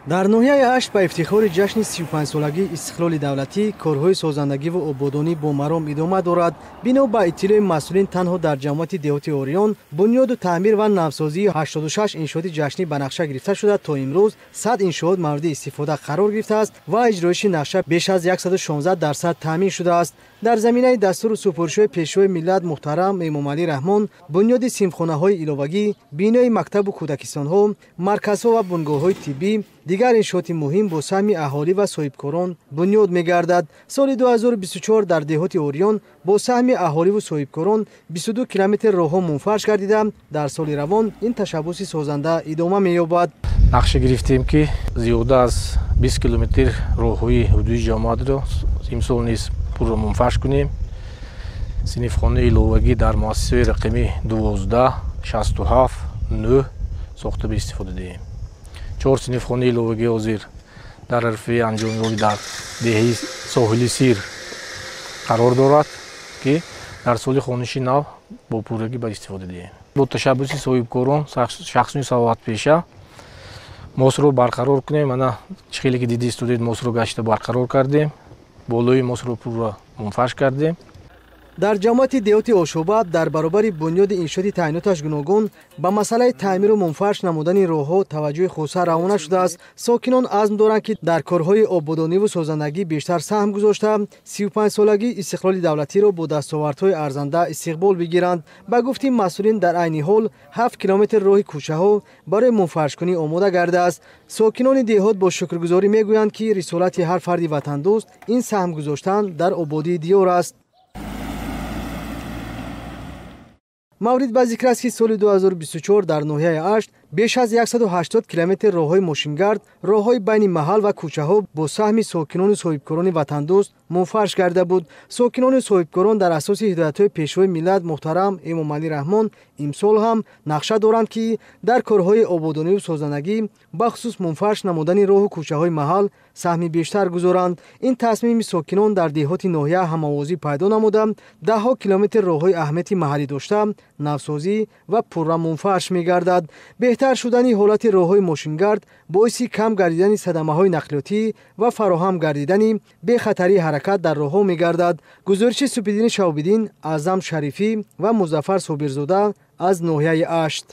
Дар ноҳияи Ашт ба ифтихори ҷашни 35-солагии истиқлоли давлатӣ корҳои созандагиву ободонӣ бо маром идома дорад. Бино ба иттилои масъулин, танҳо дар ҷамоати деҳоти Ориён бунёду таъмир ва навсозии 86 иншооти ҷашнӣ ба нақша гирифта шуда, то имрӯз 100 иншоот мавриди истифода қарор гирифтааст ва иҷроиши нақша беш аз 116% таъмин шудааст. Дар заминаи дастуру супоришҳои Пешвои миллат муҳтарам Эмомалӣ Раҳмон бунёди синфхонаҳои иловагӣ, бинои мактабу кӯдакистонҳо, марказҳо ва бунгоҳҳои тиббӣ, дигар иншооти муҳим бо саҳми аҳолӣ ва соҳибкорон бунёд мегардад. Соли 2024 дар деҳоти Ориён бо саҳми аҳоливу соҳибкорон 22 километр роҳҳо мунфарш гардида, дар соли равон ин ташаббуси созанда идома меёбад. Нақша гирифтем, ки зиёда аз 20 километр роҳҳои ҳудуди ҷамоатро имсол низ пурра мунфарш кунем. Синфхонаи иловагӣ дар муассисаҳои рақами 12, 67, 9 сохта ба истифода диҳем. 4 синфхонаи иловагӣ ҳозир дар арфаи анҷомёбӣ дар деҳаи соҳили Сир қарор дорад, ки дар соли хониши нав бо пуррагӣ ба истифода диҳем. Бо ташаббуси соҳибкорон, шахсони саодатпеша мосро барқарор кунем. Ана чӣ хеле ки диди истодед, мосро гашта барқарор кардем, болои мосро пурра мунфарш кардем. Дар ҷамоати деҳоти Ошоба дар баробари бунёди иншооти таъиноташ гуногун ба масъалаи таъмиру мунфарш намудани роҳҳо таваҷҷӯҳи хоса равона шудааст. Сокинон азм доранд, ки дар корҳои ободониву созандагӣ бештар саҳм гузошта, 35-солагии истиқлоли давлатиро бо дастовардҳои арзанда истиқбол бигиранд. Ба гуфти масъулин, дар айни ҳол 7 километр роҳи кӯчаҳо барои мунфаршкунӣ омода гардааст. Сокинони деҳот бо шукргузорӣ мегӯянд, ки рисолати ҳар фарди ватандӯст ин саҳм гузоштан дар ободии диёр аст. Маврид ба зикр аст, ки соли 2024 дар ноҳияи Ашт беш аз 180 километр роҳҳои мошингард, роҳҳои байни маҳал ва кӯчаҳо бо саҳми сокинону соҳибкорони ватандӯст мунфарш карда буд. Сокинону соҳибкорон дар асоси ҳидоятҳои Пешвои миллат муҳтарам Эмомалӣ Раҳмон имсол ҳам нақша доранд, ки дар корҳои ободониву созандагӣ, бахусус мунфарш намудани роҳу кӯчаҳои маҳал саҳми бештар гузоранд. Ин тасмими сокинон дар деҳоти ноҳия ҳамовозӣ пайдо намуда, даҳҳо километр роҳҳои аҳамияти маҳаллӣ дошта, навсозӣ ва пурра мунфарш мегардад. Беҳтар шудани ҳолати роҳҳои мошингард боиси кам гардидани садамаҳои нақлиётӣ ва фароҳам гардидани бехатарии ҳаракат дар роҳҳо мегардад. Гузориши Субҳиддини Шаҳобиддин, Аъзам Шарифӣ ва Музаффар Собирзода аз ноҳияи Ашт.